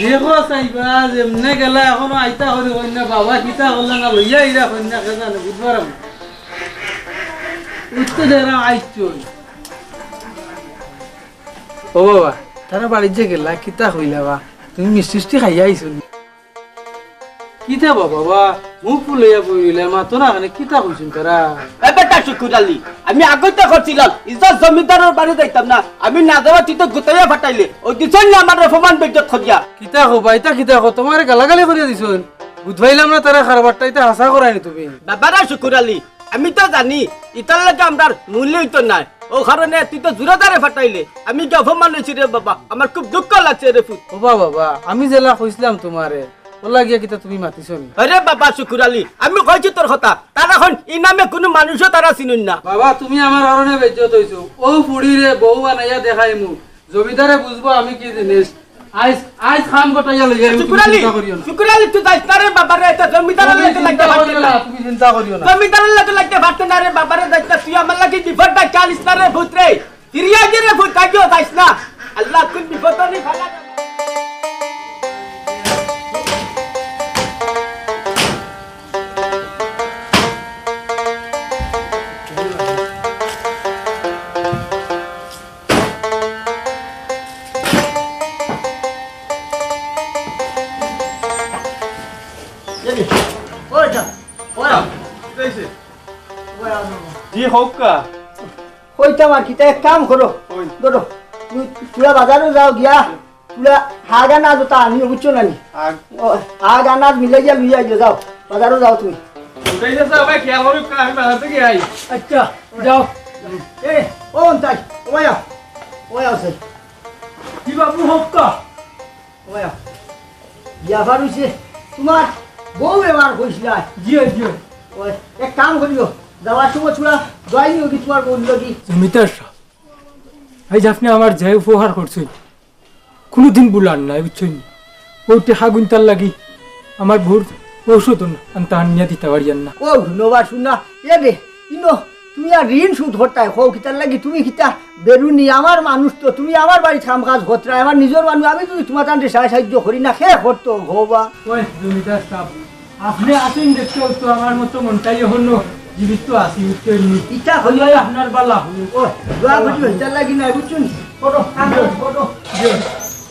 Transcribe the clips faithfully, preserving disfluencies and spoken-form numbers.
দেখো চাইবা, যেমনে গেলা এখনো আইতা করি কইন না, বাবা কিতা করলা না লইয়া ইরা কইন না, কে জানে, বুঝবার আমি। উঠতে যারা আইছই। ও বাবা, তারা বাড়িত যে গেলা, কিতা কইলা বা? তুমি মিষ্টি টিষ্টি খাইয়া আইছো নি? কিতা বা বাবা, মুখ ফুলাইয়া বই রইলা, মাতো না কেনে, কিতা কইছইন তারা? এ বেটা শুকুর আলী, আমি আগতে করছিলাম, ইজ্জত জমিদারর বাড়ি যাইতাম না, আমি না যাওয়া তুই তো গুতাইয়া ফাটাইলে, ওই দিছইন না আমার অপমান বেইজ্জত করিয়া। কিতা কও বা, ইতা কিতা কও, তোমারে গালাগালি করিয়া দিছইন? বুঝবাইলাম না তারা কারবারটা, ইতা হাছা করায়নি তুমি। বাবারা শুকুর আলী, আমি তো জানি, ইতার লাগি আমরার মূল্য হইতো নায়। ও কারণে তুই তো জুরাদারে ফাটাইলে। আমি কি অপমান হইছি রে বাবা? আমার খুব দুঃখ লাগছে রে পুত। ও বাবা, বাবা, আমি যেলা কইছিলাম তোমারে, ওলা গিয়া কিতা তুমি মাতিছো নি? আরে বাবা শুকুর আলী, আমি কইছি তোর কথা। তারা এখন ই নামে কোনো মানুষও তারা চিনইন না। বাবা, তুমি আমার কারণে বেইজ্জত হইছো। ও ফুড়িরে বউ বানাইয়া দেখাইমু। জমিদারে বুঝবো আমি কি জিনিস। আইজ, আইজ কাম গটাইয়া লইয়া আইমু, তুমি শুকুর আলী, চিন্তা করিও না। শুকুর আলী, তুই যাইস না রে বাবা রে, এটা জমিদারের তুমি লগে চিন্তা লাগতে করিও পারতে না, না। তুমি চিন্তা করিও না। জমিদারের লগে লাগতে পারতে না রে বাবা রে, যাইস না, তুই আমার লাগি বিপদ ডাকিয়া আনিস না রে ভূত রে। ফিরিয়া গিয়ে রে ভূত, থাকিও যাইস না। আল্লাহ, কোন বিপদ নি ফালা। ওই যা, ওই আ। জি, হোক কা। কইতাম আর কিতা, এক কাম করো। ওই। ধরো, তুমি, তুরা বাজারো যাও গিয়া, তুরা হাগ আনাজ ওটা আনিও, বুঝছো না নি? হাগ। ও, হাগ আনাজ মিলাইয়া লইয়া আইও, যাও। বাজারো যাও তুমি। উঠাই যাচ্ছে, ভাই, খেয়াল করো, আমি বাজার থেকে আই। আচ্ছা, যাও। এ, ও অন্তাই, ও ভাইয়া, ও ভাইয়া আছে। কি বাবু, হোক কা? ও ভাইয়া, বিয়া ফার হইছে, তোমার বউ এবার কইছিলা। জি, জি। ওই, এক কাম করিও, যাওয়ার সময় থুড়া দোয়াই নিও কি তোমার বউর লাগি। জমিদার সাব, আইজ আপনে আমার যে উপকার করছইন, কুনুদিন ভুলার নায়, বুঝছইন? অউ টেকাগুইনতার লাগি আমার বউর ঔষধ আন-, আনতা আনিয়া দিতা পারিয়ার না। ও, নবা শুনা, এ রে, ইনো, তুমি আর ঋণ শোধ করতায়, কও কিতার লাগি, তুমি কিতা বেরুনি, আমার মানুষ তো, তুমি আমার বাড়িত কাম কাজ করতায়, আমার নিজর মানুষ, আমি যদি তোমার তানরে সাহায্য করি না, কে করতো, কও বা? ওই জমিদার সাব, আপনে আছইন দেখতে তো আমার মতো মনটাই অখনো জীবিত আছি, বুঝছইন নি? ইটা হইল আল্লাহ আপনার বালা হইল। ও, দোয়া করিও, ইটার লাগি নাই, বুঝছইন? করো, করো, করো। জি।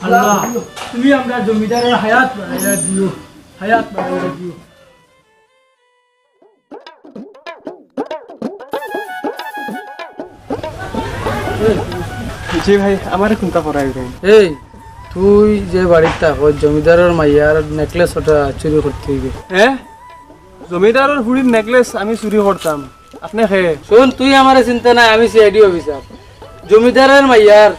আল্লাহ, তুমি আমরার জমিদারর হায়াত বাড়াইয়া দিও, হায়াত বাড়াইয়া দিও। জি ভাই, আমারে কুনতা করাইবেন? এই, তুই যে বাড়িত থাকস, জমিদারর মাইয়ার necklace ওটা চুরি করতে অইবে। হ্যাঁ? জমিদারর ফুড়ির necklace আমি চুরি করতাম? আপনে কে? হুন, তুই আমারে চিনতে নায়, আমি CID officer। জমিদারর মাইয়ার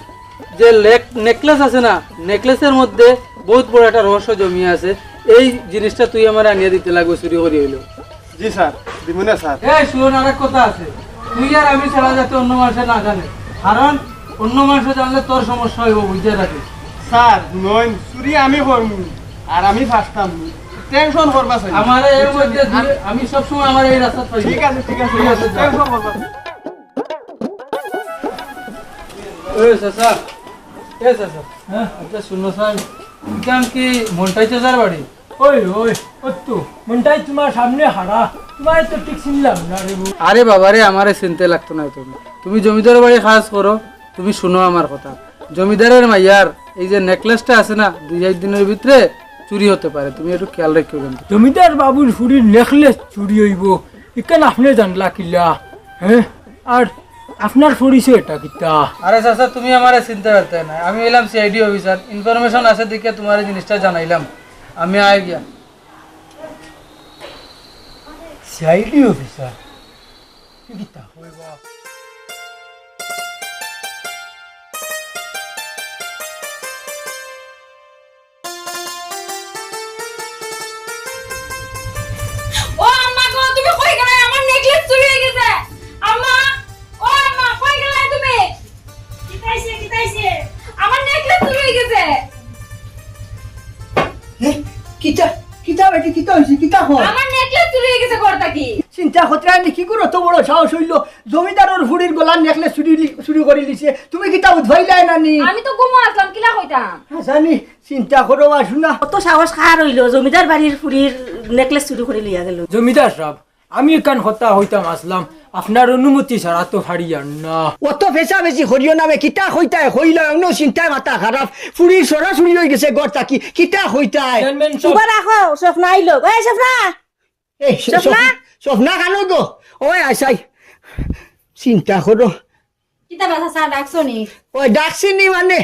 যে লেক-, necklace আছে না, necklaceর মধ্যে বহুত বড় একটা রহস্য জমিয়া আছে। এই জিনিসটা তুই আমারে আনিয়া দিতে লাগবো, চুরি করি অইলেও। জি স্যার, দিমুনে স্যার। এই হুন, আরেক কথা আছে, তুই আর আমি ছাড়া যাতে অন্য মানষে না জানে, কারণ অন্য মানষে জানলে তোর সমস্যা অইবো, বুঝিয়া রাখিস। স্যার, নইন, চুরি আমি করমু, আর আমি ফাঁসতাম। Tension করবা স্যার। আমারে এর মধ্যে দিয়ে, আমি সবসময় আমার এই রাস্তা পাই। ঠিক আছে, ঠিক আছে, ঠিক আছে, tension করবা না। এ চাচা, এ চাচা, হ্যাঁ? আচ্ছা, হুনো চাই, ইখান কি মন্টাই চাচার বাড়ি? ওই, ওই, ও তো, মন্টাই তোমার সামনে হারা, তোমারে তো ঠিক চিনলাম না রে বউ। আরে বাবা রে, আমারে চিনতে লাগতো না তুমি। তুমি জমিদার বাড়ি কাজ করো, তুমি হুনো আমার কথা। জমিদারর মাইয়ার এই যে necklaceটা আছে না, দুই চাইর দিনর ভিতরে চুরি হতে পারে, তুমি একটু খেয়াল রাখিও কিন্তু। জমিদার বাবুর ফুড়ির necklace চুরি অইবো, ইখান আপনে জানলা কিলা? হ্যাঁ? আর আপনার পরিচয়টা কিতা? আরে চাচা, তুমি আমারে চিনতে পারতায় না, আমি অইলাম CID officer, information আছে দেখে তোমারে জিনিসটা জানাইলাম। আমি আই গিয়া। CID officer? তুই কিতা? ও আম্মা গো, তুমি কই গেলায়? আমার necklace চুরি অই গেছে। আম্মা, ও আম্মা, কই গেলায় তুমি? কিতা অইছে, কিতা অইছে? আমার necklace চুরি অই গেছে। এ, কিতা, কিতা বেটি, কিতা অইছে, কিতা কও? আমার necklace চুরি অই গেছে ঘর থাকি। চিন্তা তা খতরায় নি, কিগুর অত বড় সাহস অইলো, জমিদারর ফুড়ির গলার নেকলেস চুরি লি-, চুরি করি লিছে? তুমি কিতা উঠবাইলায় না নি? আমি তো ঘুমো আছলাম, কিলা কইতাম? হাছানি, চিন্তা করো বা হুনা। অত সাহস কার অইলো, জমিদার বাড়ির ফুড়ির নেকলেস চুরি করি লইয়া গেলো? জমিদার সাব, আমি এখান কথা কইতাম আছলাম, আপনার অনুমতি ছাড়া তো পারিয়ার না। অত পেচাপেচি করিও না বে, কিতা কইতায় কইলাও, এমনেউ চিন্তায় মাথা খারাপ, ফুড়ির ছড়া চুরি অইগেছে ঘর থাকি, কিতা কইতায়? Chairman sub. উবা রাখো, স্বপ্না আইলো। এই স্বপ্না! এই, স-, স্বপ্না? স্বপ-, স্বপ্না কানো গো? ওই আইছাই। চিন্তা করো। কিতা বা চাচা, ডাকছো নি? ওই ডাকছি নি মানে,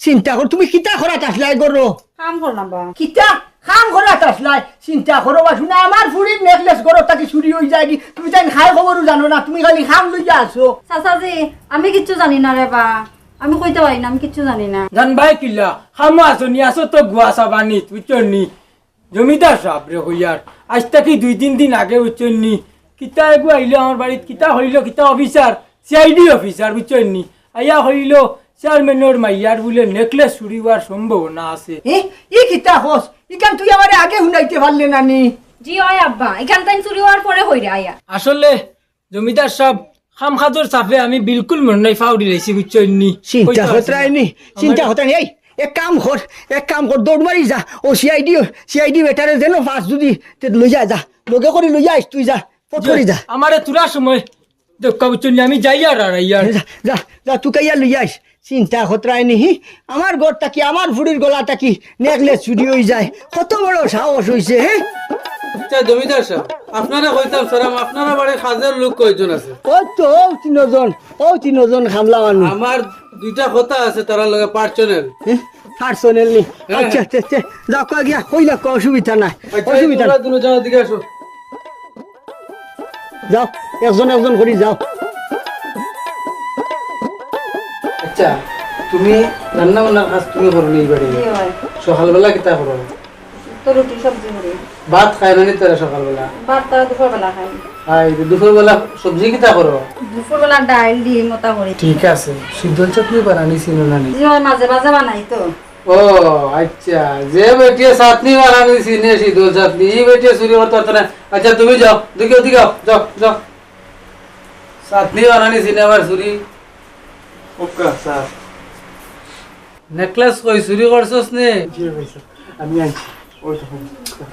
চিন্তা কর, তুমি কিতা করাত আছলায় ঘরো? কাম করলাম বা। কিতা কাম করাত আছলায়? চিন্তা করো বা হুনা, আমার ফুড়ির নেকলেস ঘর থাকি চুরি অই যায়গি, তুমি তাইন খাই খবরও জানো না, তুমি খালি কাম লইয়া আছো। চাচাজি, আমি কিচ্ছু জানি না রে বা, আমি কইতে পারি না, আমি কিচ্ছু জানি না। জানবায় কিলা, কামো আছো নি, আছো তো গুয়া সাবানিত, বুঝছো নি? জমিদার সাব রে কইয়ার, আইজ থাকি দুই তিন দিন আগে বুঝছইন নি, কিতা এগু আইলো আমার বাড়িত, কিতা কইলো, কিতা অফিসার, সিআইডি অফিসার বুঝছইন নি, আইয়া কইলো চেয়ারম্যানর মাইয়ার বুলে নেকলেস চুরি অওয়ার সম্ভাবনা আছে। এ, ই কিতা কস? ইখান তুই আমারে আগে হুনাইতে পারলে না নি? জি অয় আব্বা, ইখান তাইন চুরি অওয়ার পরে কইরা আইয়া। আসলে জমিদার সাব, কাম কাজর চাপে আমি বিলকুল মনো নাই পাউরি লাইছি, বুঝছইন নি? চিন্তা কইতে পারছি খতরায় না। নি, আমার চিন্তা খতরায় নি। এই, এক কাম কর, এক কাম কর, দৌড় মারি যা। ও সিআইডি, সিআইডি বেটারে যেন পাস যদি, তে লইয়া যা। লগে করি লইয়া আইস তুই যা। ফট করি যা। আমারে তুরা সময় দক্কা, বুঝছইন নি? আমি যাইয়ার আর আইয়ার। যা, যা, যা, তুকাইয়া লইয়া আইস। চিন্তা খতরায় নি, হি? আমার ঘর থাকি, আমার ফুড়ির গলা থাকি নেকলেস চুরি অই যায়। কত বড় সাহস অইছে, হে? আচ্ছা, জমিদার সাব, আপনারে কইতাম সালাম, আপনারা বাড়ির কাজের লোক কয়জন আছে? ওই তো, অউ তিনজন, অউ তিনজন কামলা মানুষ। আমার দুইটা কথা আছে তারার লগে, পার্সোনাল। হে? পার্সোনাল নি? হ্যাঁ। আচ্ছা, আচ্ছা, আচ্ছা, যাও, কই গিয়া, কইলা, কই অসুবিধা নাই, আচ্ছা, এই অসুবিধা তোমরা নাই। দুজন যাও, এদিকে আসো। যাও, একজন একজন করি যাও। আচ্ছা, তুমি রান্না বান্নার কাজ তুমি করো নি এই বাড়ি? জি, অয়। সকালবেলা কিতা করো? তো রুটি সবজি করি। ভাত খায় না নি তারা সকালবেলা? ভাত তারা দুপুরবেলা খায়। আই, তো দুপুরবেলা সবজি কিতা করো? দুপুরবেলা ডাইল, ডিম, ওটা করি। ঠিক আছে, শীতল চাটনি বানানি চিনো না নি? জি, অয়, মাঝে মাঝে বানাই তো। ও, আচ্ছা, যে বেটিয়ে চাটনি বানানি চিনে, শীতল চাটনি, ই বেটিয়ে চুরি করতে পারতো না। আচ্ছা, তুমি যাও, দিকে, দিকে যাও, যাও, যাও। চাটনি বানানি চিনে আবার চুরি। ওকা, স্যার। নেকলেস কই, চুরি করছস নি? জি ভাই স্যার, আমি আনছি। ওই তো,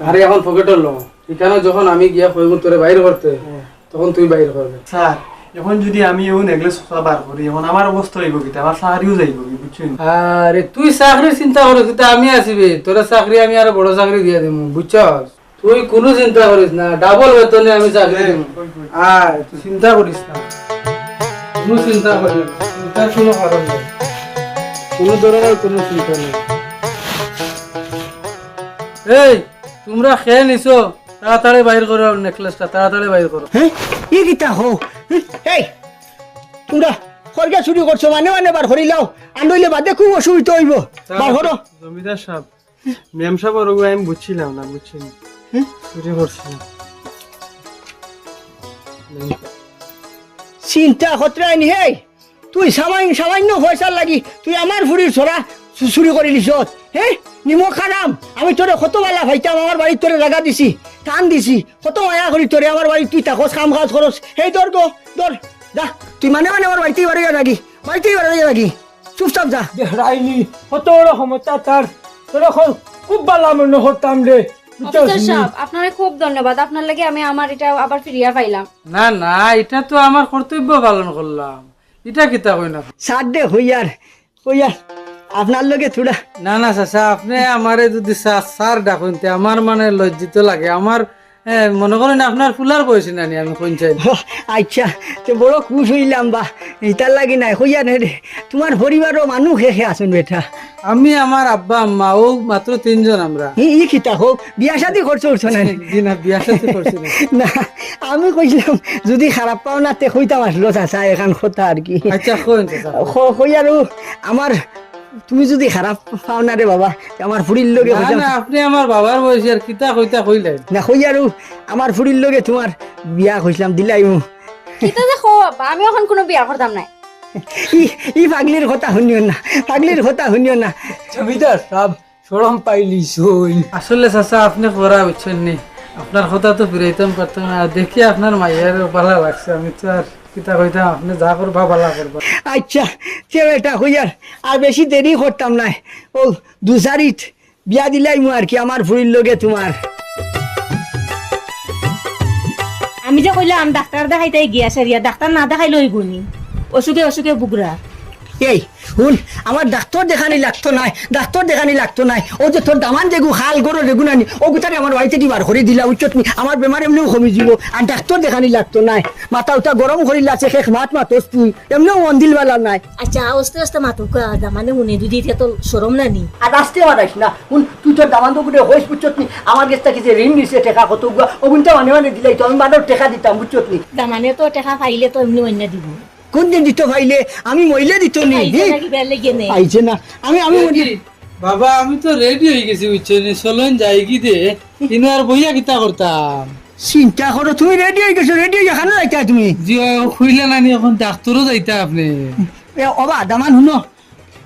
আরে, এখন পকেটর লো। ইখানো যখন আমি গিয়া কইমু তোরে বাইর করতে, হ্যাঁ। তখন তুই বাইর করবে। স্যার, এখন যদি আমি এও নেকলেস বার করি, এখন আমার অবস্থা অইবো কিতা? আমার চাকরিও যাইবো কি, বুঝছইন? আরে, তুই চাকরির চিন্তা করিস কিতা? আমি আছি বে, তোরে চাকরি আমি আরো বড় চাকরি দিয়া দিমু, বুঝছস? তুই কুনু চিন্তা করিস না, ডাবল বেতনে আমি চাকরি দিমু। আয়, তুই চিন্তা করিস না, কুনু চিন্তা করিস না, চিন্তার কুনু কারণ নাই, কুনু ধরনের কুনু চিন্তা নেই। এই, তুমরা কে নিছো? তাড়াতাড়ি বাইর করো নেকলেসটা, তাড়াতাড়ি বাইর করো। হে? ই কিতা কও? হে? এই, তুমরা খরগা চুরি করছো, মানে মানে বার করিলাও, আর নইলে বাদে খুব অসুবিধা অইবো। বার করো। জমিদার সাব, মেম সাবর ওগু আমি বুঝছিলাম না, বুঝছইন? হুম? চুরি করছি না। চিন্তা খতরায় নি, হেই, তুই সামান্য, সামান্য পয়সার লাগি তুই আমার ফুড়ির ছড়া চু-, চুরি করি নিছস, হে? নিমক হারাম, আমি তোরে কত বালা পাইতাম, আমার বাড়িত তোরে জাগা দিছি, থান দিছি, কত মায়া করি তোরে, আমার বাড়িত তুই থাকস, কাম কাজ করস, হেই ধর গো, ধর, যা, তুই মানে মানে আমার বাড়িত বারইয়া যাগি, বাড়িত বারইয়া যাগি। চুপচাপ যা। দেখরায়নি, কত বড় ক্ষমতা তার। তোর এখন খুব বালা মনো করতাম রে। বুঝছস অফিসার নি? সাব, আপনারে খুব ধন্যবাদ। আপনার লাগি আমি আমার ইটা আবার ফিরিয়া পাইলাম। না, না, ইটা তো আমার কর্তব্য পালন করলাম। ইটা কিতা কইন আপনে? স্যার দে, কইয়ার, কইয়ার, আপনার লগে থুড়া। না, না, চাচা, আপনে আমারে যদি স্যার, স্যার ডাকইন, তে আমার মানে লজ্জিত লাগে। আমার হ্যাঁ, মনো করইন আপনার ফুলার বয়সী নানি আমি কইন চাই। ও, আচ্ছা, তে বড় খুশ অইলাম বা, ইতার লাগি নায়, কইয়া নে রে, তুমার পরিবারও মানুষ কে কে আছইন বেটা? আমি, আমার আব্বা, আম্মা, অউ মাত্র তিনজন আমরা। ই, ই কিতা কও, বিয়া শাদি করছো উঠছো না? জি না, বিয়া শাদি করছি না। না, আমি কইছিলাম, যদি খারাপ পাও না, তে কইতাম আছলো চাচা, এখান কথা আর কি। আচ্ছা, কইন চাচা। ক-, কইয়ার অউ, আমার তুমি যদি খারাপ পাও না রে বাবা, আমার ফুড়ির লগে না, কইতাম। না, আপনে আমার বাবার বয়সী, আর কিতা কইতা কইলাই। না, কইয়ার অউ, আমার ফুড়ির লগে তুমার বিয়া কইছিলাম, দিলাইমু। কিতা যে কও আব্বা, আমি অখন কুনু বিয়া করতাম নায়। ই, ই পাগলির কথা হুনিও না, পাগলির কথা হুনিও না। জমিদার সাব, শরম পাইলিছইন। আসলে চাচা, আপনে করা বুঝছইন নি, আপনার কথা তো ফিরাইতাম পারতাম না। দেখি আপনার মাইয়ার ভালা লাগছে, আমি তো আর কিতা কইতাম, আপনে যা করবা ভালা করবা। আইচ্ছা, তে বেটা কইয়ার, আর বেশি দেরি করতাম নায়। অউ দুই চাইর ইট বিয়া দিলাইমু আর কি আমার ফুড়ির লগে তুমার। আমি যে কইলাম ডাক্তার দেখাইতায় গিয়া সারিয়া, ডাক্তার না দেখাইলে অইবো নি? অসুখে অসুখে ভুগরা। এই, হুন, আমার ডাক্তার দেখানি লাগতো নায়, ডাক্তার দেখানি লাগতো নায়। অউ যে তোর দামান যেগু খাল গরর এগু নানি, অগুতারে আমার বাড়ি থাকি বার করি দিলা, বুঝছত নি? আমার বেমার এমনেউ কমি যিবো, আর ডাক্তার দেখানি লাগতো নায়। মাথা উতা গরম করিলাছে, খেখ মাত মাতস তুই, এমনেউ মন দিল ভালা নায়। আইচ্ছা, আস্তে আস্তে মাতউক্কা, দামানে হুনে যুদি, ইতা তো শরম না নি? আর আস্তে মাতাইস না, হুন, তুই তোর দামান্দগুরে কইস, বুঝছত নি? আমার গেছ থাকি যে ঋণ নিছে টেকা কতগুয়া, অগুনতা মানে মানে দিলাইতো, আমি বাদর টেকা দিতাম, বুঝছত নি? দামানে তো টেকা পাইলে তো এমনে অইন্যা দিবো। কুনদিন দিতো পাইলে? আমি মইলে দিতো নি? আইছে হি? নাকি বেলে গেনে? আইছে না। আমি, আমি মইলে বাবা, আমি তো রেডি অইগেছি, বুঝছো নি? চলইন যাইগি দে। ইনো আর বইয়া কিতা করতাম? চিন্তা করো, তুমি রেডি অইগেছো, রেডি অইয়া কানো যাইতায় তুমি? জি, অয়, অউ কইলা না নি, অখন ডাক্তারো যাইতা আপনে। এ, ওবা, দামান হুনো।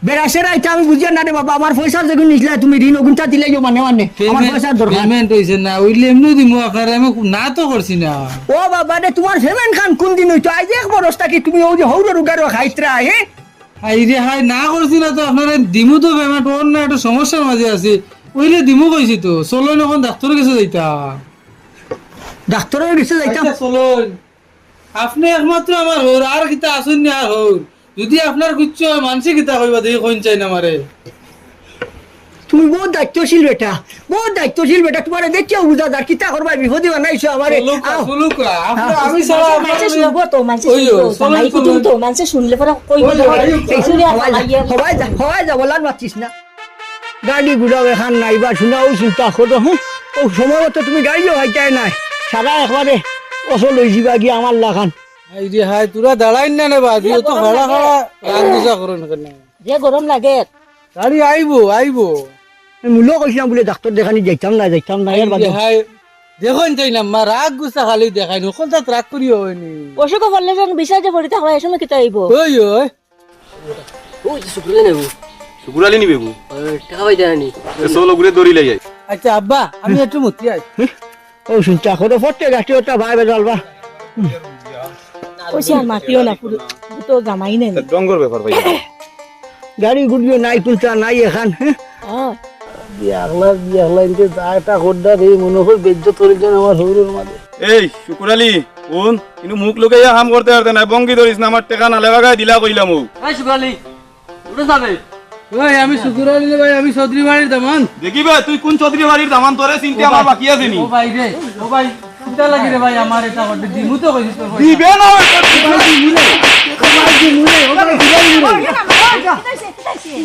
বেড়া সেরা ইতা আমি বুঝিয়ার না রে বাবা, আমার পয়সার যেগু নিছলায় তুমি ঋণ, অগুনতা দিলাইও মানে মানে। আমার পয়সার দরকার। পেমেন্ট অইছে না, অইলে এমনেউ দিমু আপনারে, আমি না তো করছি না। ও বাবা রে, তুমার পেমেন্ট খান কুনদিন অইতো? আইজ এক বরস থাকি তুমি অউ যে হউরর উগারো খাইতরায়, হে? হায়রে হায়, না করছি না তো আপনারে, দিমু তো পেমেন্ট, অর না একটা সমস্যার মাঝে আছি, অইলে দিমু কইছি তো। চলইন অখন ডাক্তারর গেছে যাইতা। ডাক্তারর গেছে যাইতা? আইচ্ছা, চলইন। আপনে একমাত্র আমার হউর, আর কিতা আছইন নি আর হউর? যুদি আপনার কিচ্ছু অয়, মানষে কিতা কইবা, দেখি কইন চাইন আমারে। তুমি বউত দায়িত্বশীল বেটা, বউত দায়িত্বশীল বেটা, তুমারে দেখিয়াউ বুঝা যার, কিতা করবায়, বিপদি বানাইছো আমারে। চলউক্কা, আও। চলউক্কা, আপনে, আও। আমি ছাড়া আপনার মানষে হুনবো তো, মানষে ওই, ওই, হুনবো, চলুন, জামাই কুটুম চলুন। তো, মানষে হুনলে পরে কইবো ওই, তো। ওই, ওই, এই শুনে হবাই যা, হবাই যা, হবাই যা, বলার মাতিস না। গাড়ি ঘুড়া অখন নাই বা, হুনা অউ চিন্তা করো, হুম? অউ সময় মতো তুমি গাড়িও পাইতায় নায়, সারা একবারে অচল অইযিবা গিয়া আমার লাখান। হায়রে হায়, তোরা দাঁড়াইন না নে বা, যে তো গরম খাড়া লাগে। খাড়া রাগ গুছা করইন কেনে? যে গরম লাগে। গাড়ি আইবো, আইবো। আমি মূলো কইছিলাম বুলে ডাক্তার দেখানি যাইতাম না, যাইতাম না, এর বাদে। হায়, দেখইন তাই না, মা রাগ গুছা খালি দেখাইন, হকলতা রাগ করিও অয়নি। অসুখো পড়লে যেন বিছানাত পড়ি থাকবা, এই সময় কিতা অইবো? ওই, ওই। ওই যে শুকুর আলী নেবু। শুকুর আলী নিবে বু? ওই, টেকা পাইতা নানি? এ, চলো, ঘুরে দড়ি লই যাই। আচ্ছা, আব্বা, আমি একটু মুতি আই। ও, চিন্তা করো, ফটকে গাছটি ওটা ভাই বেজালবা। ওই সে আর মাতিও না, পুরো তো জামাই নেই। তা ডঙ্গর ব্যাপার ভাই। গাড়ি গুড়িও নাই, কুন্তা নাই এখান, হ্যাঁ? হ্যাঁ। বিয়াগলা, বিয়াগলা, ইনতে যা এটা করডা রে, মনে হয় বেজ্জত করে দেন আমার হৌরর মাঝে। এই, শুকুর আলী, হুন, কিন্তু মুখ লুকাইয়া কাম করতে পারতে না, ভঙ্গি ধরিস না, আমার টেকা নালে বাগায় দিলা কইলাম ও। এই শুকুর আলী, উঠে যাবে। ওই, আমি শুকুর আলী রে ভাই, আমি চৌধুরী বাড়ির দামান। দেখি বে, তুই কোন চৌধুরী বাড়ির দামান, তোরে চিনতে ও আমার ভাই, বাকি আছে নি? ও ভাই রে, ও ভাই, চিন্তা লাগে রে ভাই, আমার এটা করতে দিমু তো কইছিস তো ভাই। দিবে না ওই তোর ও ভাই, দিমু রে, ও ভাই, দিমু রে, ও ভাই, দিলাই মরে।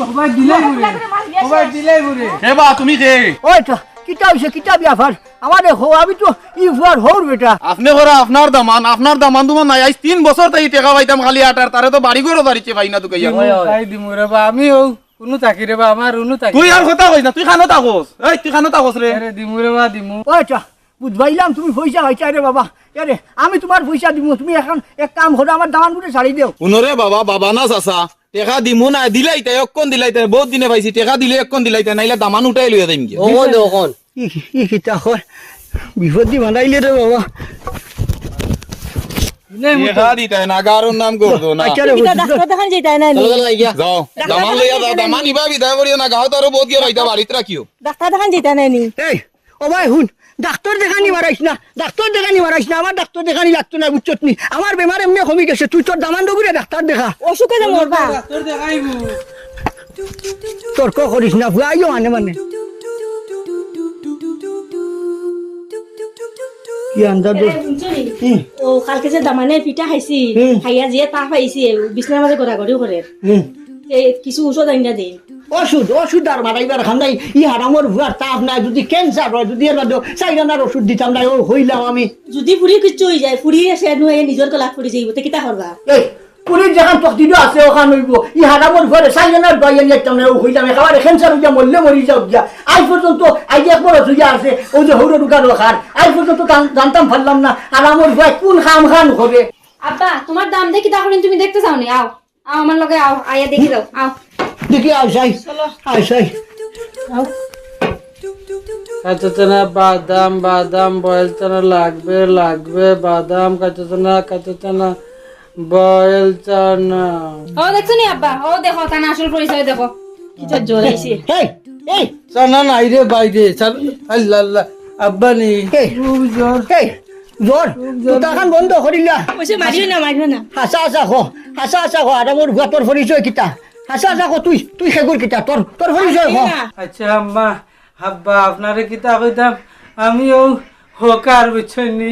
ও ভাই, দিলাই মরে। ও ভাই, দিলাই মরে। হে বা, তুমি কে? ওই তো, কিতা হইছে, কিতা ব্যাপার? আমারে হো, আমি তো ই ফুয়ার হৌর বেটা। আপনে করা আপনার দামান, আপনার দামান দুমান নাই। আইজ তিন বছর তাই টেকা পাইতাম খালি আটার, তারে তো বাড়ি ঘরও দাঁড়িয়ে পাই না তুকাইয়া। দিমু, ভাই, দিমু রে বা, আমি ও কুনু থাকি রে বা, আমার উনু থাকি। তুই আর কথা কইস না, তুই খানো থাকস। এই, তুই খানো থাকস রে। আরে দিমু রে বা, দিমু। ওই চা, বুঝবাইলাম তুমি পয়সা পাইতায় রে বাবা। আরে, আমি তুমার পয়সা দিমু, তুমি এখন এক কাম করো, আমার দামান গুটে ছাড়ি দেও। হুনো রে বাবা, বাবা না চাচা, টেকা দিমু না, দিলাইতায়, অক্ষণ দিলাইতায়, বহুত দিনে পাইছি, টেকা দিলে অক্ষণ দিলাইতায়, নাইলে দামান উঠাই লইয়া যাইমু গিয়া। অখন দে, অখন। ই, ই কিতা কয়? বিপদ দি বানাইলে রে বাবা। টেকা দিতায় না, গারোর নাম করতো না। আচ্ছা রে, কিতা বুঝছি। ডাক্তার দেখান যাইতায় না নি? চলো, চলো, আইয়া। যাও, ডাক্তার দামান লইয়া যাও, দেখান যাইতায় না দামান নি? ইবা বিদায় করিও না, গাও তো আরো বহুত গিয়া পাইতা, বাড়িত রাখিও। ডাক্তার দেখান যাইতায় না নি? এই, ও ভাই, হুন, ডাক্তার দেখানি মারাইস না, ডাক্তার দেখানি মারাইস না, আমার ডাক্তার দেখানি লাগতো না, বুঝছত নি? আমার বেমার এমনে কমি গেছে, তুই তোর দামান দগুরে ডাক্তার দেখা। অসুখে যে মরবা। ডাক্তার দেখাইবো। তর্ক করিস না, ফুয়া, আইও মানে মানে। কি আন্দাজ এরে, দোষ? হুনছো নি? হুম। ও, কালকে যে দামানে পিঠা খাইছি, হুম। খাইয়া যে তাপ আইছে, বিছনার মাঝে গড়াগড়ি করে। হুম। এ, কিছু ঔষধ আনিয়া দেইন। ওষুধ, ওষুধ আর মারাইবার খান নাই। ই হারামর ফুয়ার তাপ নাই, যদি ক্যান্সার হয়, যদি এর বাদে চাইরানার ওষুধ দিতাম না, ও হইলাম আমি। যদি ফুড়ি কিচ্ছু হই যায়, ফুড়ি এসে নুয়ে নিজর গলাত পড়ি যাইব, তে কিতা করবা? এই, ফুড়ির যেখান তকদিরও আছে, ওখান হইব। ই হারামর ফুয়ারে চাইরানার দোয়াই আনি একদম না, ও হইলাম, একেবারে ক্যান্সার হইয়া মরলে মরি যাও গিয়া। আজ পর্যন্ত, আজ এক বড় জুইয়া আছে, ও যে হৌরে রুগা রোখার, আজ পর্যন্ত জান-, জানতাম পারলাম না, হারামর ফুয়া কোন কাম খান করে। আব্বা, তোমার দাম দেখি তাহলে তুমি দেখতে চাও নি? আও। আও, আমার লগে আও, আইয়া দেখি যাও, আও। দেখি আও, যাই। চলো। আও, যাই। আও। কাঁচা চানা, বাদাম, বাদাম, বয়েল চানা লাগবে, লাগবে, বাদাম, কাঁচা চানা, কাঁচা চানা, বয়েল চানা। ও দেখছো নি আব্বা, ও দেখো, তান আসল পরিচয় দেখো। কিতা জ্বর আইছে। এই, এই, চানা নাই রে বাইরে, চানা, আল্লাহ, আল্লাহ, আব্বা নি। এই, খুব জ্বর। এই, জ্বর, খুব জ্বর। তুই তাখান বন্ধ করিলা। ওইসে মারিও না, মারিও না। হাছা হাছা ক, হাছা হাছা ক, আর আমার ভুয়া তোর পরিচয় কিতা? হাছা হাছা ক, তুই, তুই সেগুর কিতা? তোর, তোর পরিচয় ক। মারিও না। আচ্ছা আম্মা, আব্বা, আপনারে কিতা কইতাম, আমি ও হকার, বুঝছইন নি?